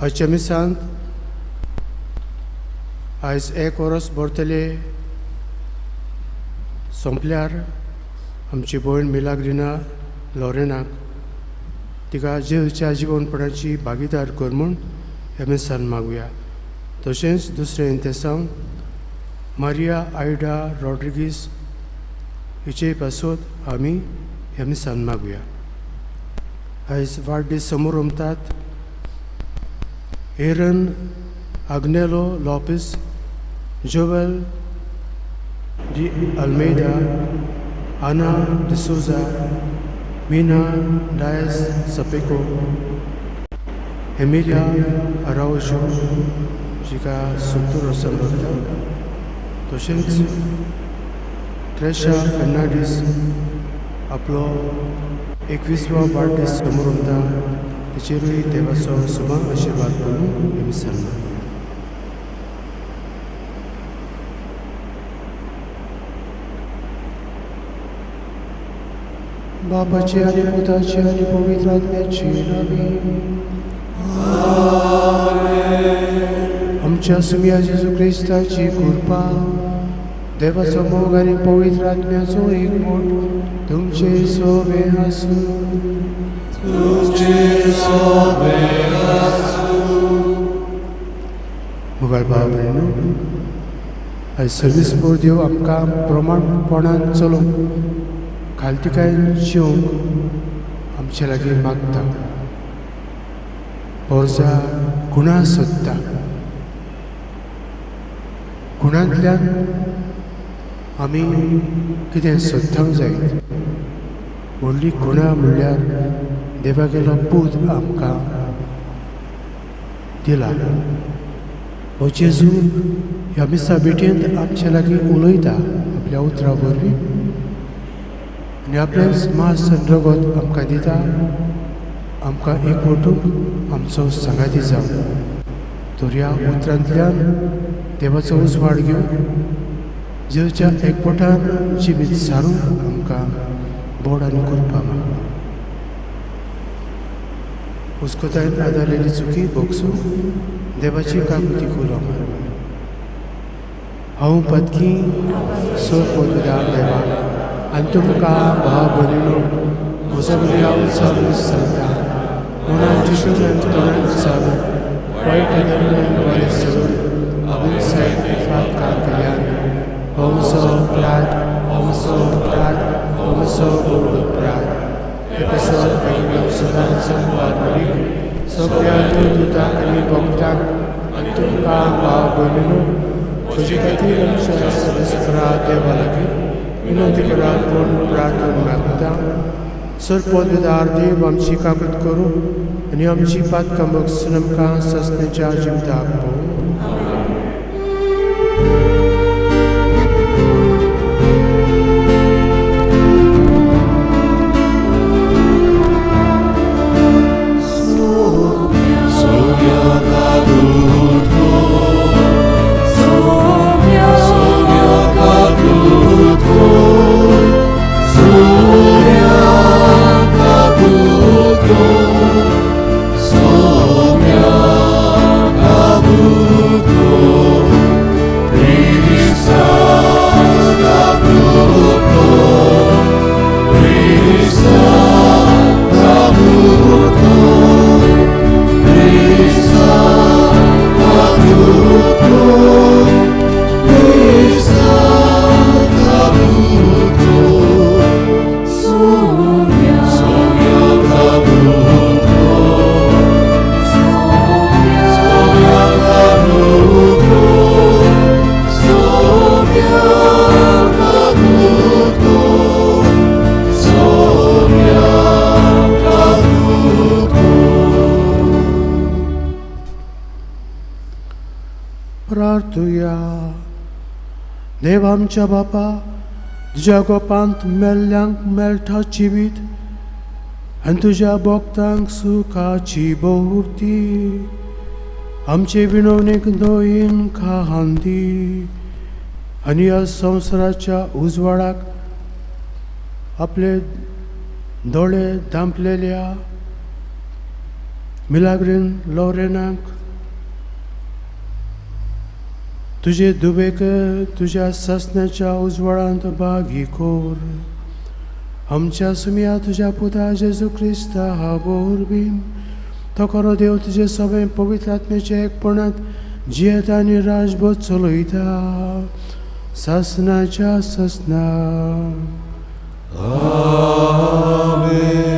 आयच्या मिसांत आयज एक वरस भरतले सोंपल्यार आमची भयण मिलाग्रिना लॉरेनाक तिका जेजूच्या जिवनपणाची भागीदार कर म्हूण ह्या मिसान मागुया. तशेंच दुसरें इंतेसांव मारिया आयडा रॉड्रिगीस हिचे पासत आमी ह्या मिसान मागुया. आयज वाडदीस समोर उमतात Aaron Agnelo Lopes, Joel de Almeida, Ana D'Souza, Meena Dias Sapeco, Emilia Araujo जिका 70 वर्सां भरता, तशेंच ट्रेशा फर्नांडीस आपलो 21वो वाडदीस समोर उमता, तिचेरूय देवाचो सुमा आशिर्वाद करून हे मिसान मागुया. बापाची आनी पुताची आनी पवित्र आत्म्याची नामी. आमच्या सुम्या जेजू क्रिस्ताची कृपा, देवाचो मोग आनी पवित्र आत्म्याचो एकमोट तुमचे सोबे आसूं. तुमचे सोबे आसूं. मुगाळ भाव भयणीनो, आयज सर्वीस पोर देव आमकां प्रमाणपणान चलोवंक खालतिकायेन जिवंक आमचे लागीं मागता. पोरसा गुणां सोदता, गुणांतल्यान आमी कितें सोदतांक जाय. व्हडली गुणां म्हणल्यार देवागेलो पूत आमकां दिला. हो जेजू ह्या मिसा भेटेंत आमचे लागीं उलयता आपल्या उतरां वरवीं आनी आपलें मांस आनी रगत आमकां दिता, आमकां एकवटूंक आमचो सांगाती जावं. तर ह्या उतरांतल्यान देवाचो उजवाड घेवन जेजूच्या एकवटान जिवीत सारूंक आमकां बोड आनी कृपा मागूं. उस्कोतायेन आदारलेली चुकी भोगसून देवाची काकुती कुलो मारूं. हांव पदकी सो पदवीदार देवा आनी तुमकां भाव भयणीनो म्हजो भुरग्यां चालू सांगता मनान चिंतून आनी तोंडान चालू वायट आनी बरें सोडून अभिसायत पातकां केल्यान हो म्हजो अपराध, हो म्हजो अपराध, हो म्हजो व्हड अपराध. हे पासत बेगीन सदांच संवाद सगळ्या देवदूतांक आनी भक्तांक आनी तुमकां भाव भयणीनो म्हजे खातीर आमच्या सदस्यरा देवा लागीं विनंती करात म्हूण प्रार्थना मागता. सरपदवीदार देव आमची कागद करूं आनी आमची पातकां बगसून आमकां ससनेच्या जिविताक पळोवं. देव आमच्या बापा, तुज्या गोपांत मेल्ल्यांक मेळटा जिवीत आनी तुज्या भक्तांक सुखाची बहुर्ती. आमचे विनवणेक दोयीन खांदी आनी ह्या संवसाराच्या उजवाडाक आपले दोळे धांपलेल्या मिलाग्रीन लॉरेनाक तुजे दुबेक तुज्या सासण्याच्या उजवाडांत बागी कोर. आमच्या सुमया तुज्या पुता जेजू क्रिस्ता हा बोरबी तो खरो देव तुजे सगळे पवित्र आत्म्याच्या एकपणांत जियेता आनी राजभर चलयता सासनाच्या सासना. आमेन.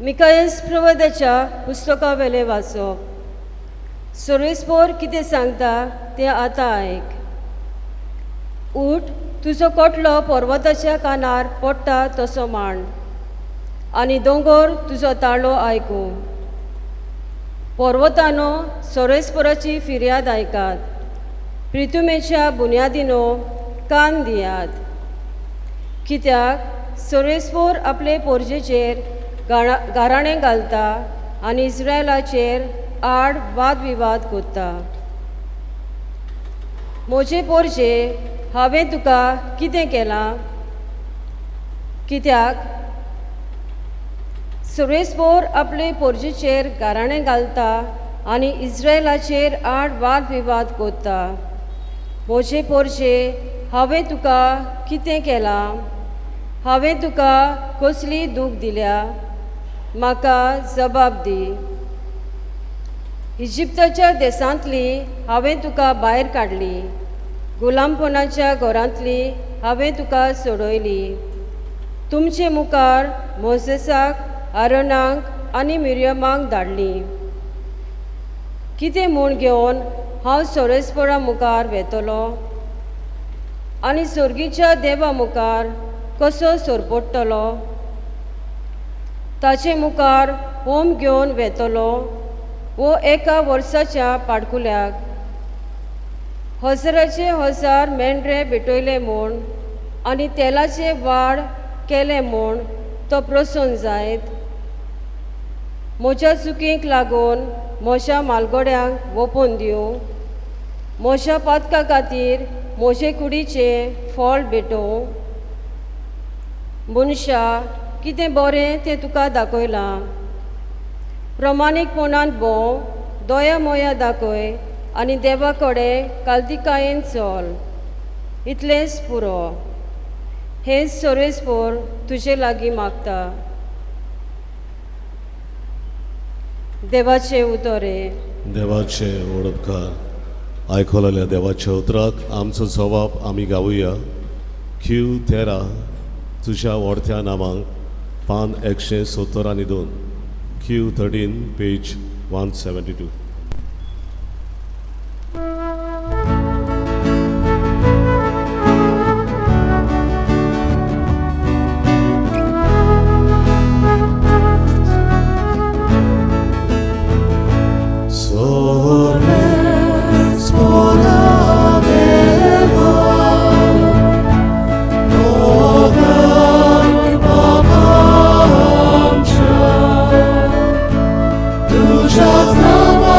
मिकायस प्रवादाच्या पुस्तकावेलें वाचप. सर्वेस्पोर कितें सांगता तें आतां आयक. उठ, तुजो कोटलो पर्वताच्या कानार पडटा तसो मांड आनी दोंगर तुजो ताळो आयकूं. पर्वतानो सर्वेस्पोराची फिर्याद आयकात, प्रितुमेच्या बुन्यादीनो कान दियात. कित्याक सर्वेस्पोर आपले पोरजेचेर गाराणें घालता आनी इस्रायलाचेर आड वादविवाद कोत्ता. म्हजे पोरजे, हांवें तुका कितें केलां? कित्याक सर्वेस्पोर आपले पोरजेचेर गाराणें घालता आनी इस्रायलाचेर आड वादविवाद कोत्ता. म्हजे पोरजे, हांवें तुका कितें केलां? हांवें तुका कसली दूख दिल्या? म्हाका जबाब दी. इजिप्ताच्या देशांतली हांवें तुका भायर काडली, गुलामपणाच्या घरांतली हांवें तुका सोडयली. तुमचे मुखार मोजेसाक, आरोनाक आनी मिरियमाक धाडली. कितें म्हूण घेवन हांव सर्वेस्पोरा मुखार वेतलो आनी सर्गीच्या देवा मुखार कसो सरपडटलो? ताचे मुखार होम घेवन वेतलो वो एका वर्साच्या पाडकुल्याक हजाराचे हजार मेंढरे भेटयले म्हूण आनी तेलाचे वाड केले म्हूण तो प्रसन्न जायत. म्हज्या चुकींक लागून म्हज्या मालगोड्यांक वोपून दिवं, म्हज्या पातका खातीर म्हजे कुडीचें फळ भेटोवं. मनशा, कितें बरें तें तुका दाखयलां. प्रमाणीकपणान भोंव, दया मोया दाखय आनी देवा कडेन कालदिकायेन चल. इतलेंच पुरो. हें सर्वेस्पोर तुजे लागीं मागता. देवाचें उतर. देवाचें वडपकार आयकलेल्या देवाच्या उतराक आमचो जवाब आमी गावया. क्यू 13 तुज्या व्हडत्या नामांक, पान 172, Q 13 page 172. Just now.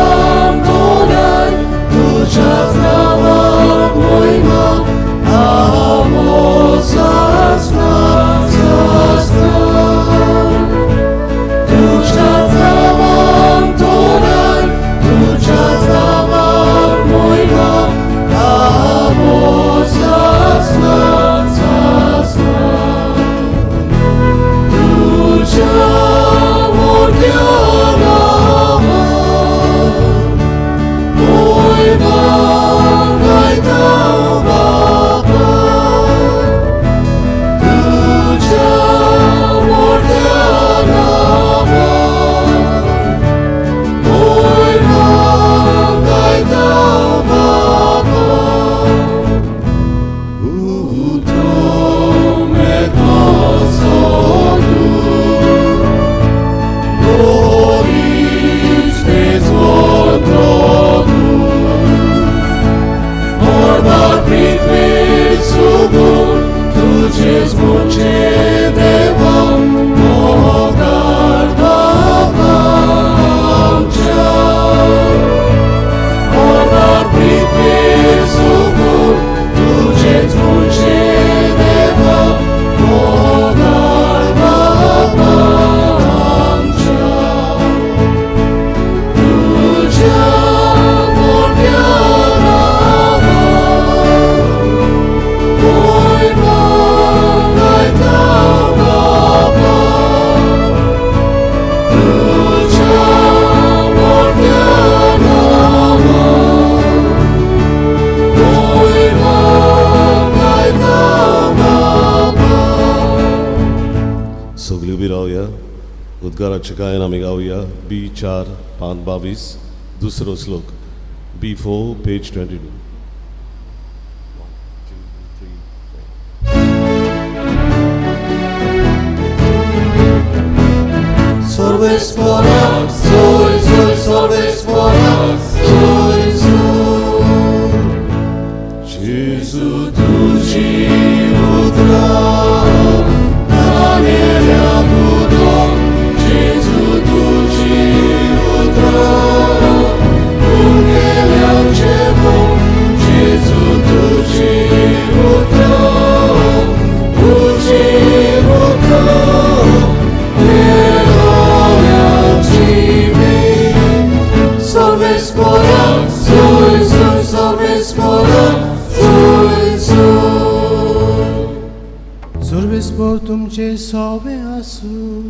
देवघराचें गायन आमी गावया बी 4 5 22 दुसरो श्लोक B4 page 22. 1 2 3 4. सर्वेस्परा सोय सोय सर्वेस्परा सोय सोय जेजू तुजी उतरां दानेल्या उदक जेजू तुजी उतरां उरकेल्याचे भोग जेजू तुजी उतरां तुजी उतरां सर्वेस्परा सोय सोय सर्वेस्परा सोय सोय. सर्वेस्पर तुमचे सोवे आसूं.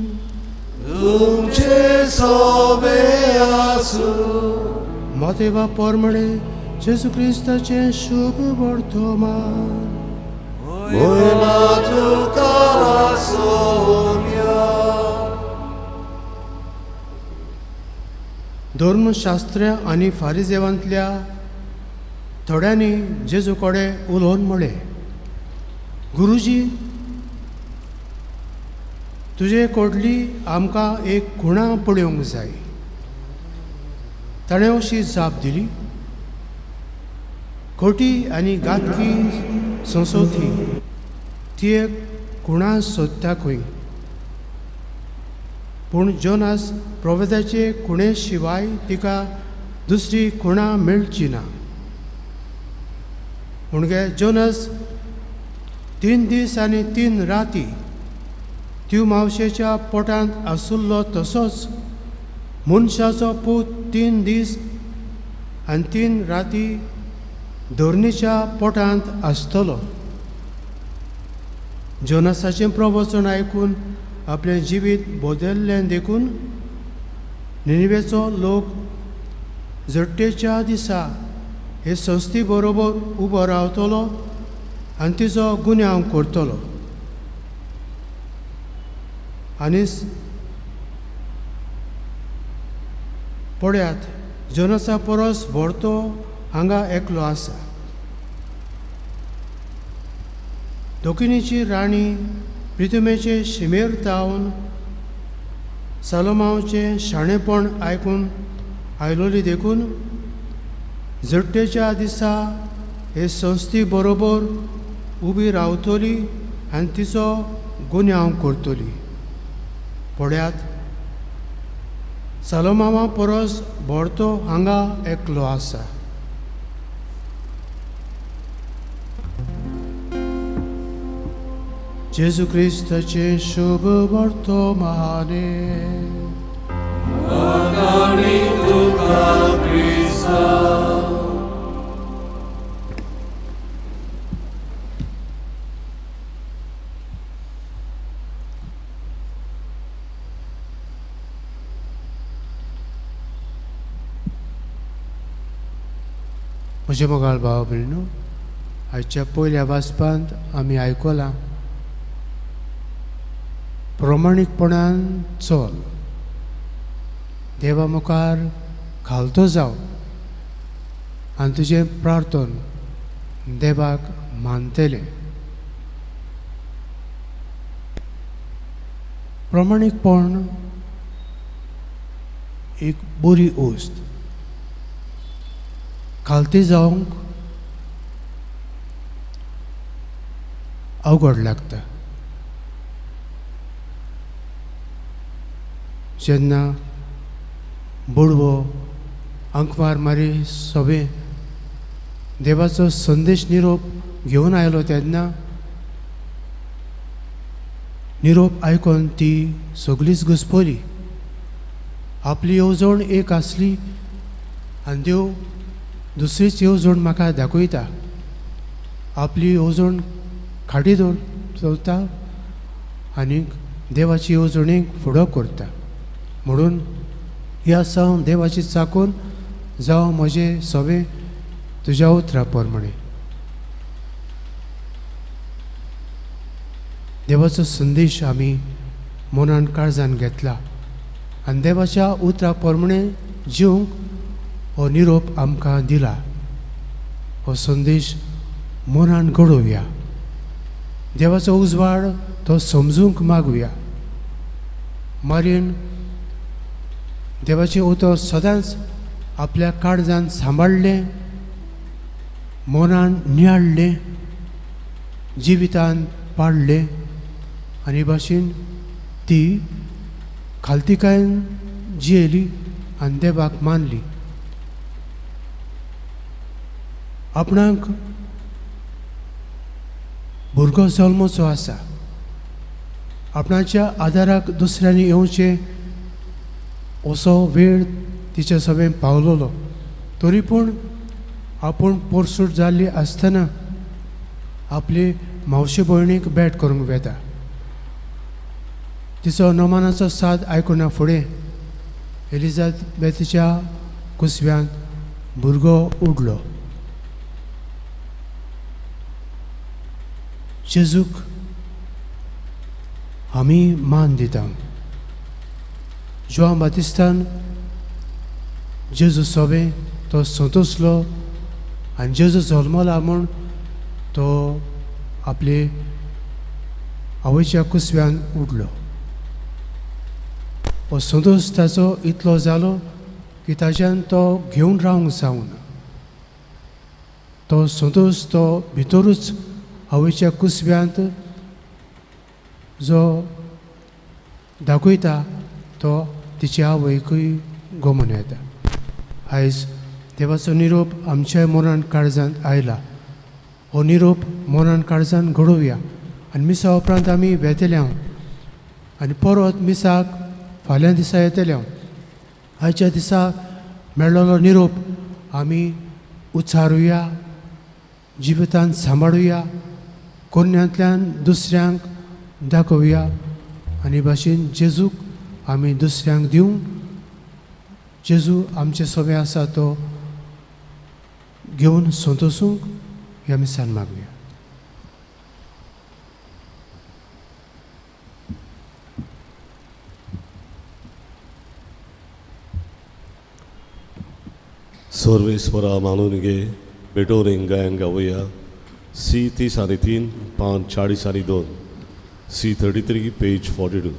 तुमचे सोवे आसूं. मातेवा परमळे जेजू क्रिस्ताचें शुभ वर्तमान. मोयमा तुका आसोया. धर्मशास्त्र आनी फारिजेवांतल्या थोड्यांनी जेजू कडेन उलोवन म्हळें, गुरुजी, तुजे कडली आमकां एक खुणा पळोवंक जाय. ताणें अशी जाप दिली, खोटी आनी घातकी संसोथी ती एक खुणा सोदता खंय, पूण जोनास प्रोवेदाचे खुणे शिवाय तिका दुसरी खुणा मेळची ना. म्हणगे जोनस 3 दीस आनी 3 राती त्यो मावशेच्या पोटांत आसुल्लो तसोच मनशाचो पूत 3 दीस आनी 3 राती धरणीच्या पोटांत आसतलो. जोनसाचें प्रवचन आयकून आपलें जिवीत बदल्लें देखून निनिवेचो लोक झडटेच्या दिसा हे संस्थे बरोबर उबो रावतलो आनी तिचो गुन्यांव करतलो. आनी पळयात, जोनसा परस भरतो हांगा एकलो आसा. दक्षिणेची राणी प्रिथुमेचे शिमेर तावन सालोमांवचें शाणेपण आयकून आयलोली देखून झडटेच्या दिसा हे संस्थे बरोबर उबी रावतली आनी तिचो गुन्यांव करतली. पळयात, सालोमांवा परस भरतो हांगा एकलो आसा. जेजू क्रिस्ताचें शुभ वर्तमाने. तुका क्रिस्ता. म्हजे मोगाळ भाव भयणीनो, आयच्या पयल्या वाचपांत आमी आयकलां, प्रमाणीकपणान चल, देवा मुखार घालतो जाव आनी तुजें प्रार्थन देवाक मानतलें. प्रमाणीकपण एक बरी वस्त, खालती जावंक अवघड लागता. जेन्ना बोडवो आंकवार मारी सोबे देवाचो संदेश निरोप घेवन आयलो तेन्ना निरोप आयकून ती सगळीच घुसपली. आपली येवजण एक आसली आनी देव दुसरीच येवजण म्हाका दाखयता. आपली येवजण खाटी दवरता आनी देवाची येवजणेक फुडो करता. म्हणून ह्या सावन देवाची चाकून जावं म्हजें सगळें तुज्या उतरा प्रमाणें. देवाचो संदेश आमी मनान काळजान घेतला आनी देवाच्या उतरा प्रमाणे जिवंक हो निरोप आमकां दिला. हो संदेश मनान घडोवया, देवाचो उजवाड तो समजूंक मागुया. मारयेन देवाचें उतर सदांच आपल्या काळजान सांबाळ्ळें, मनान नियाळ्ळें, जिवितान पाडलें आनी भाशेन ती खालतिकायेन जियेली आनी देवाक मानली. आपणाक भुरगो जल्मचो आसा, आपणाच्या आदाराक दुसऱ्यांनी येवचें असो वेळ तिच्या सगळें पावलोलो. तरी पूण आपूण पोरसूट जाल्ली आसतना आपली मावशे भयणीक भेट करूंक वेता. तिचो नमानाचो साद आयकुना फुडें एलिजाबेथीच्या कुसव्यांत भुरगो उडलो. जेजूक आमी मान दिता. जुआंव बातिस्तान जेजू सोबें तो संतोसलो आनी जेजू जल्मला म्हूण तो आपले आवयच्या कुसव्यान उडलो. हो संतोस ताचो इतलो जालो की ताच्यान तो घेवन रावंक जावना. तो संतोस तो भितरूच आवयच्या कुसव्यांत जो दाखयता तो तिच्या आवयकूय गमून येता. आयज देवाचो निरोप आमच्या मनान काळजांत आयला. हो निरोप मनान काळजान घडोवया आनी मिसा उपरांत आमी वेतले हांव आनी परत मिसाक फाल्यां दिसा येतले हांव. आयच्या दिसा मेळ्ळो निरोप आमी उच्चारुया, जिवितान सांबाळुया, कोन्यांतल्यान दुसऱ्यांक दाखोवया आनी भाशेन जेजूक आमी दुसऱ्यांक दिवं. जेजू आमचे सोबे आसा तो घेवन संतोसूंक ह्या मिसान मागुया. सर्वेस्परा मानून घे बेटोरिंग गायन गावया. सी 30 3 पान 42, C 33 page 42.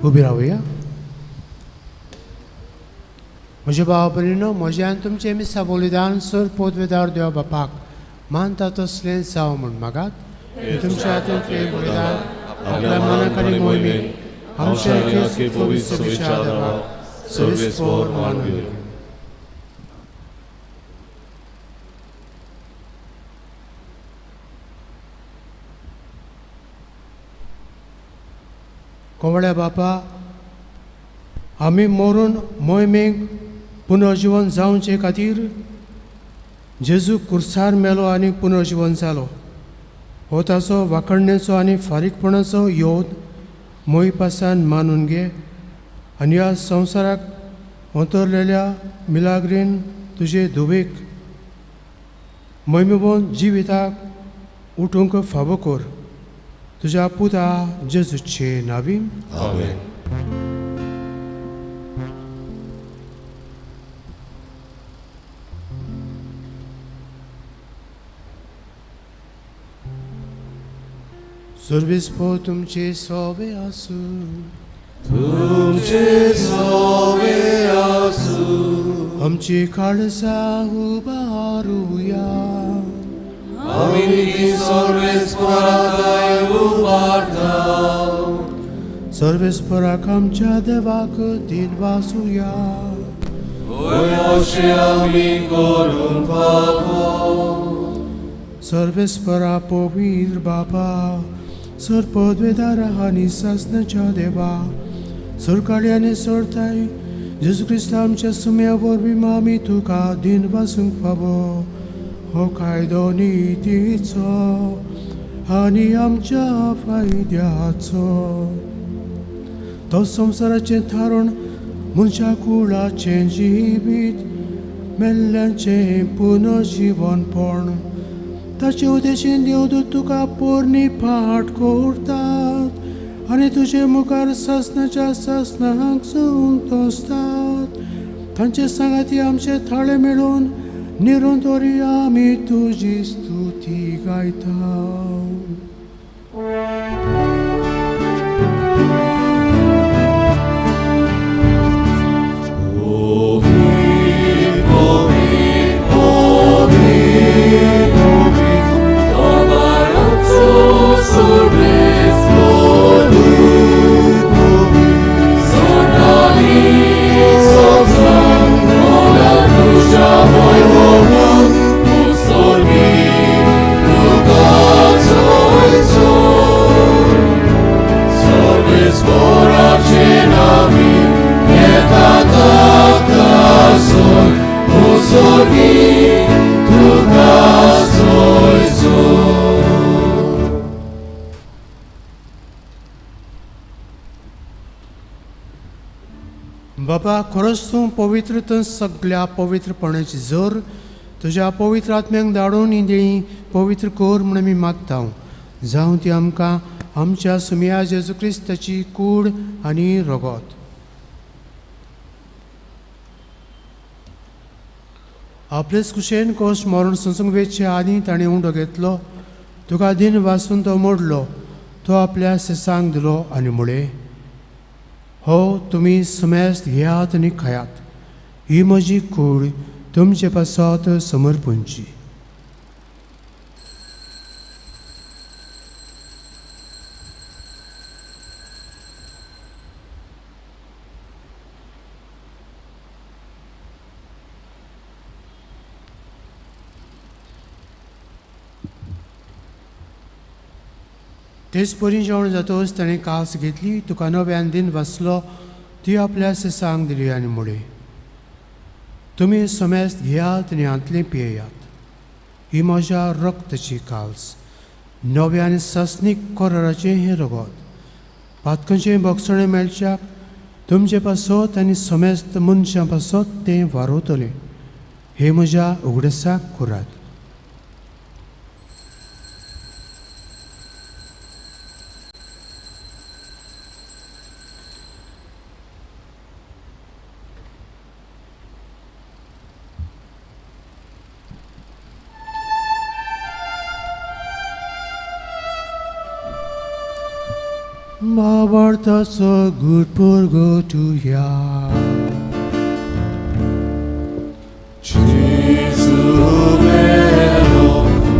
उबी रावया. म्हज्या भाव भयणीनो, म्हज्या आनी तुमचें मिसा बलिदान सर पोदवेदार देवा बापाक मानता तसलें जावं म्हूण मागात. तुमच्या हातूंतलें बलिदान आपल्या मनाक आनी मोहिमेक आमच्या पवित्र देवाक सर्वेस्पर मानून. कोवळ्या बापा, आमी मरून मोहिमेक पुनर्जीवन जावचे खातीर जेजू कुर्सार मेलो आनी पुनर्जीवन जालो. हो ताचो वाखणणेचो आनी फारीकपणाचो योद मोहिपासान मानून घे आनी ह्या संवसाराक अंतरलेल्या मिलाग्रीन तुजे धुवेक मोहिमेवन जिविताक उठूंक फावो कर. तुझ्या पुता जेजूचे नावी. आमेन. सर्वेस्पर तुमचे सोबे आसूं. तुमचे सोबे आसूं. आमची काळजां उबारुया. आमी ती सर्वेस्पराक उबारता. सर्वेस्पराक आमच्या देवाक दिनवासुया. होय अशें आमी करूंक फावो. सर्वेस्परा पवित्र बाबा, सर पदवेदारा आनी सासणाच्या देवा, सरकाळी आनी सरताय जेजू क्रिस्ता आमच्या सुम्या वरवीं आमी तुका दिनवासूंक फावो. हो कायदो नितीचो आनी आमच्या फायद्याचो. तो संवसाराचें थारण, मनशा कुळाचें जिवीत, मेल्ल्यांचें पुनर्जिवनपण. ताचे उद्देशीन देवदूत तुका पोरणी फाट करतात आनी तुजे मुखार सासणाच्या सासणाक संतोसतात. तांचे सांगाती आमचे थाळे मेळून निरंतरी आमी तुजी स्तुती गायता. बाबा, खरोच तूं पवित्र तर सगळ्या पवित्रपणाची जोर तुज्या पवित्र आत्म्यांक धाडून ही देणी पवित्र कर म्हूण आमी मागता. जावं ती आमकां आमच्या सुमया जेजू क्रिस्ताची कूड आनी रगत. आपलेच कुशेन कोश मरण सोंसूंक वेचे आनी ताणें उंडो घेतलो, तुका दिन वासून तो मोडलो, तो आपल्या सेसांक दिलो आनी म्हळें, हो तुमी समेस्त घेयात आनी खायात, ही म्हजी कूड तुमचे पासत समर्पणची. तेच परी जेवण जातकच ताणें कास घेतली, तुका नव्यान दिन वाचलो, ती आपल्या सेसांक दिली आनी म्हळें, तुमी समेस्त घेयात आनी हांतलें पियेयात, ही म्हज्या रक्ताची काल्स, नव्या आनी सासणीक कराराचें हें रगत. पातकांचें भोगसणें मेळच्याक तुमचे पासत आनी समेस्त मनशां पासत तें वारवतलें. हें म्हज्या उगडसाक करात. भावार्थाचो गुटपुरगटुया. Gesù vero,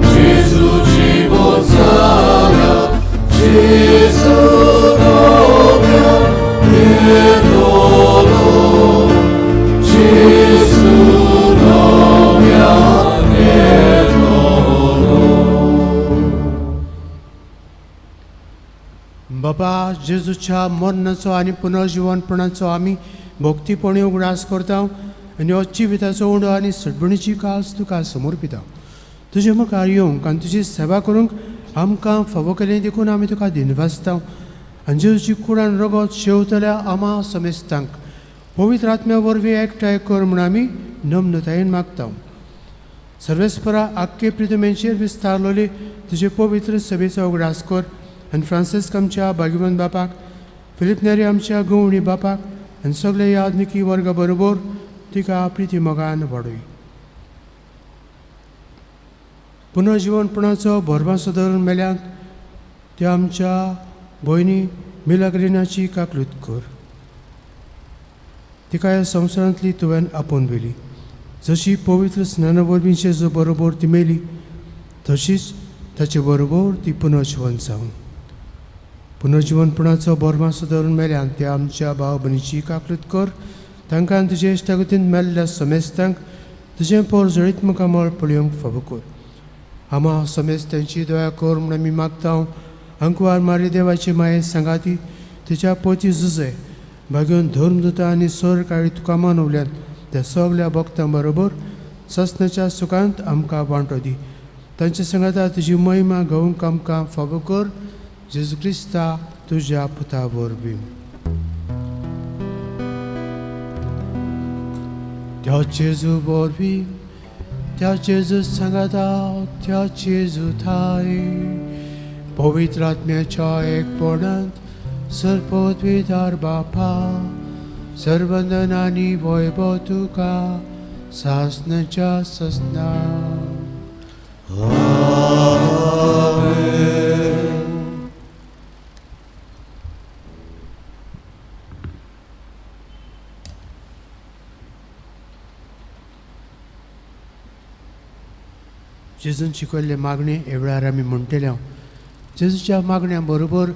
Gesù ci volsana, Gesù nobile e dolor, Gesù nobile e dolor. बाबा, जेजूच्या मरणाचो आनी पुनर्जिवनपणाचो आमी भक्तीपणी उगडास करता आनी हो जिविताचो उंडो आनी सडबणीची कास तुका समर्पिता. तुजे मुखार येवंक आनी तुजी सेवा करूंक आमकां फावो केलें देखून आमी तुका दिनवासता. आनी जेजूची कुडान रगत शेवतल्या आमा समेस्तांक पवित्र आत्म्या वरवीं एकठांय कर म्हूण आमी नम्रतायेन मागता. सर्वेस्परा आख्खे प्रितमेंचेर विस्तारलोले तुजे पवित्र सभेचो उगडास कर आनी फ्रांसिस्क आमच्या भाग्यवंत बापाक, फिलीप नेरी आमच्या गवणी बापाक आनी सगळे याज्ञिकी वर्गा बरोबर तिका प्रिती मोगान वाडय. पुनर्जिवनपणाचो भरभासो धरून मेल्यांत त्या आमच्या भयणी मिलाग्रिनाची काकलूत कर. तिका ह्या संवसारांतली तुवें आपोवन व्हेली. जशी पवित्र स्नाना वरवीं जेजू बरोबर ती मेली तशीच ताचे बरोबर ती पुनर्जिवन जावं. पुनर्जिवनपणाचो भरभासो धरून मेल्यान त्या आमच्या भाव भयणीची काकलूत कर. तांकां तुजे इश्टागतीन मेल्ल्या समेस्तांक तुजें पोर जळीत मुखामळ पळोवंक फावो कर. आमा समेस्तांची दया कर म्हूण आमी मागता. अंकवार मारी देवाची माये सांगाती तिच्या पोती जुजे भाग्योन धर्मदूता आनी सरकाळी तुका मानवल्यान त्या सगल्या भक्तां बरोबर ससनाच्या सुखांत आमकां वांटो दी. तांच्या सांगाता तुजी महिमा गावंक आमकां फावो कर. जेजू क्रिस्ता तुज्या पुता वरवीं. त्या जेजू वरवीं, त्या जेजू सांगाता, त्या जेजू थाय पवित्र आत्म्याच्या एकपणांत सर्वपदवीधार बापा सर्वंदन आनी वैभव तुका सासनाच्या ससना. जेजून शिकयल्ले मागणे हे वेळार आमी म्हणटले. जेजूच्या मागण्या बरोबर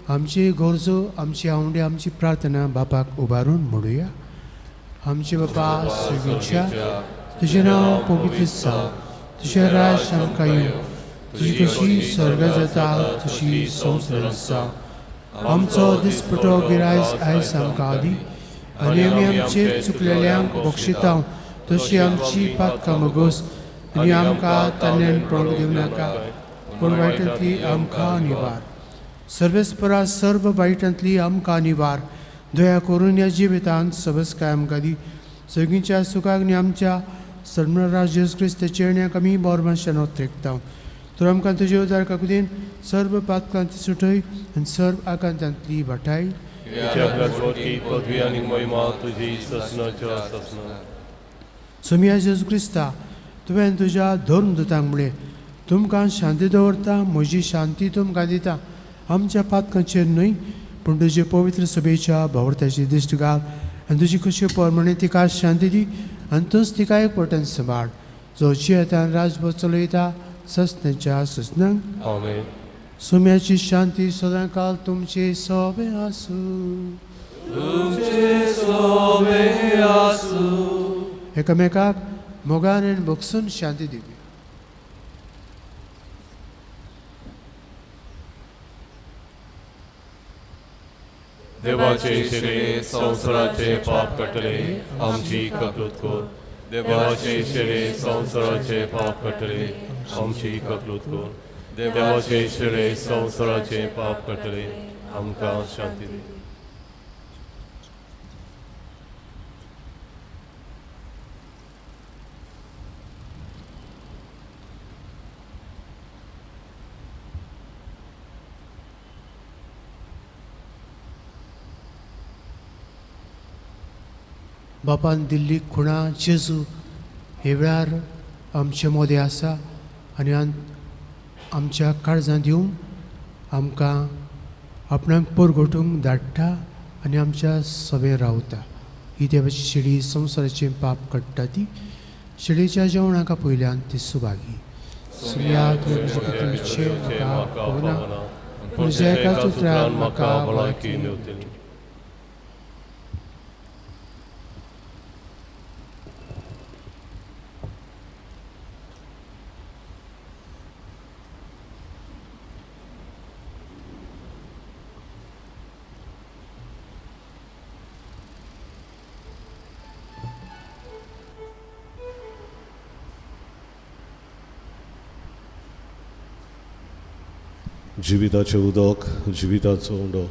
आमची गरजो, आमची आवंडे, आमची प्रार्थना बापाक उबारून म्हणुया. आमचे बापा सर्गीच्या, तुजें नांव पवित्र जावं, तुजें राज आमकां येवं, तुजी कशी स्वर्गांत जाता तशी संवसारांत जावं. आमचो दिसपटो गिरायस आयज आमकां दी आनी आमी आमचे चुकलेल्यांक बक्षिता तशी आमची पातकां मगोस आनी आमकां तान्यान पडूंक दिवं नाका, पूण वायटांतली आमकां निवार. सर्वेस्परा सर्व वायटांतली आमकां निवार. दया करून ह्या जिवितांत सबसकाय आमकां दी. सगळींच्या सुखाक आनी आमच्या सर्वराज जेजू क्रिस्ताच्या येण्याक आमी बोरमाशान ओत्रेकता. तर आमकां तुजे उदार काकुतीन सर्व पातकांची सुटय आनी सर्व आकांतांतली वाटाय. सोमिया जेजू क्रिस्ता, तुवें तुज्या धर्मदूतांक म्हणलें, तुमकां शांती दवरता, म्हजी शांती तुमकां दिता. आमच्या पातकांचेर न्हय पूण तुजे पवित्र सभेच्या भावर्थाची दिश्ट घाल आनी तुजी खुशी प्रमाणे तिका शांती दी आनी तूंच तिका एक पटन सांबाळ, जो जियेतान राजभर चलयता ससनाच्या ससनांक. आमेन. सोम्याची शांती सदांकाल तुमचे सोबे आसूं. तुमचे सोबे आसूं. एकामेकाक मोगान आनी भोगसून शांती दिवया. देवाचे शिरे संवसाराचे पाप कटले आमची ककलूत कर. देवाचे शिरे संवसाराचे पाप कटले आमची ककलूत कर. देवाचे शिरे संवसाराचे पाप कटले आमकां शांती दी. बापान दिल्ली खुणा जेजू हे वेळार आमचे मोदें आसा आनी आमच्या काळजांत येवन आमकां आपणाक परगटूंक धाडटा आनी आमच्या सभेर रावता. ही देवाची शेळी संवसाराचें पाप काडटा. ती शेळीच्या जेवणाक पयल्यान ती सुभागी. म्हाका पावना, पूण एकाच उतरान म्हाका भलायकी मेवतली. जिविताचें उदक, जिविताचो उंडो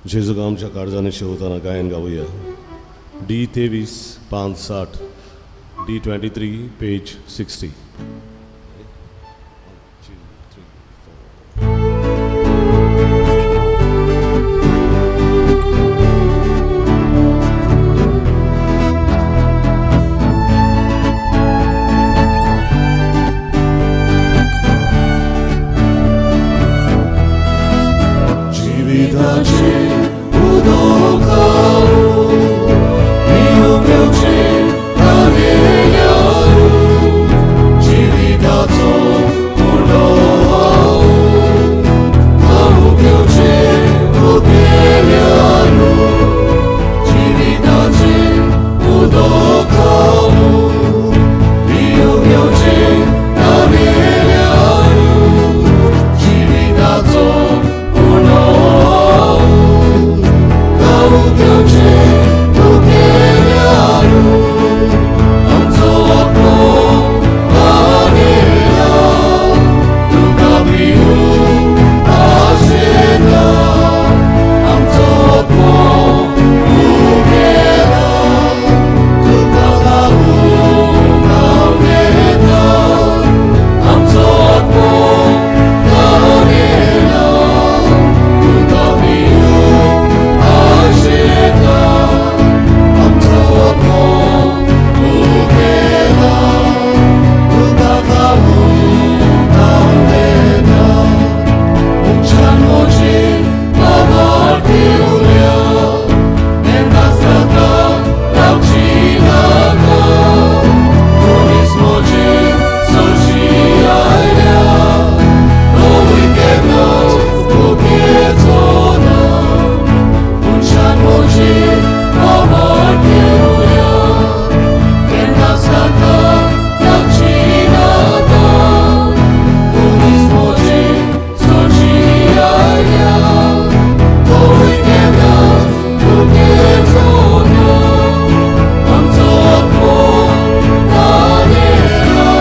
जेजूक आमच्या काळजांनी शेवतना गायन गावया. डी 23 5 60, डी 23 पेज 60. 1 2 3 4. जिविताचे उदक पिवंक येवचें तागेल्यार जिविताचो उंडो खावंक येवचें तुगेल्यार जिविताचे उदक पिवंक येवचें तागेल्यार जिविताचो उंडो खावंक येवचें तुगेल्यार आमचो आत्मो तानेला तुका पिवंक आशेता आमचो आत्मो उगेला तुका खावंक आवडेता आमचो आत्मो तानेला तुका पिवंक आशेता आमचो आत्मो उगेला तुका खावंक आवडेता मनशान म्हजी बाबा उरल्या केन्ना जाता रावची नाका मनीस म्हजे सरशी आयल्या तोवूय केन्नाच भुकेचो ना मनशान म्हजी बाबा उरल्या केन्ना जाता रावची नाका मनीस म्हजे सरशी आयल्या तोवूय केन्नाच भुकेचो ना आमचो आत्मो तानेला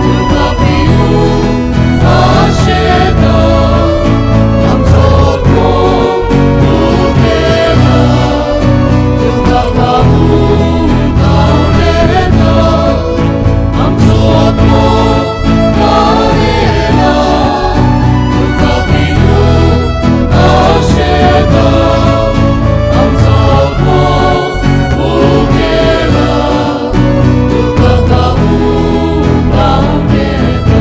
तुका पिवंक आशेता आमचो आत्मो उगेला तुका खावंक आवडेता आमचो आत्मो तानेला तुका पिवंक आशेता आमचो आत्मो उगेला तुका खावंक आवडेता.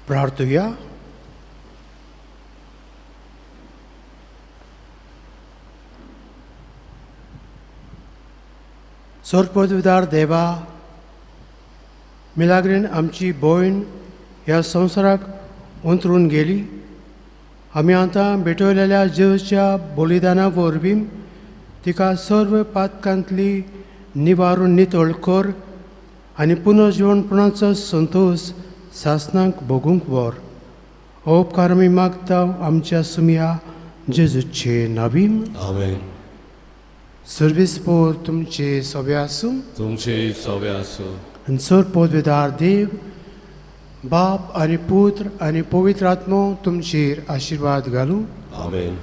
प्रार्थुया. स्वर्गपदवीदार देवा, मिलाग्रीन आमची भयण ह्या संवसाराक अंतरून गेली. आमी आतां भेटवलेल्या जेजूच्या बलिदाना वरवीं तिका सर्व पातकांतली निवारून नितळ कर आनी पुनर्जिवणपणाचो संतोश सासनाक भोगूंक व्हर. हो उपकार आमी मागता आमच्या सुमया जेजूचे नावीन. आमेन. सर्वीस पोर तुमचे सवे आसूं. तुमचे सवे आसूं. आनी सर पदवीदार देव बाप आनी पुत्र आनी पवित्र आत्मो तुमचेर आशिर्वाद घालूं. आमेन.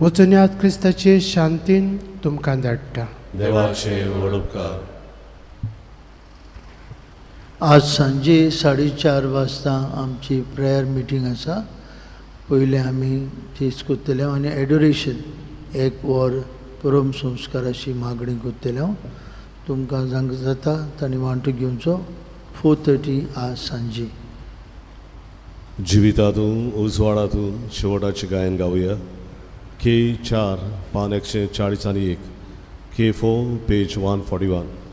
वचन्यात क्रिस्ताचे शांतीन तुमकां धाडटा. देवाचे व्हड उपकार. आज सांजे 4:30 वाजता आमची प्रेयर मिटींग आसा. पयलें आमी तीच करतले आनी एडोरेशन एक वर परम संस्काराची मागणी करतले. तुमकां जांकां जाता तांणी वांटो घेवचो. 4:30 आज सांजे. जिवितातून उजवाडातून शेवटाचे गायन गावया. K 4 पान 141, K 4 page 141.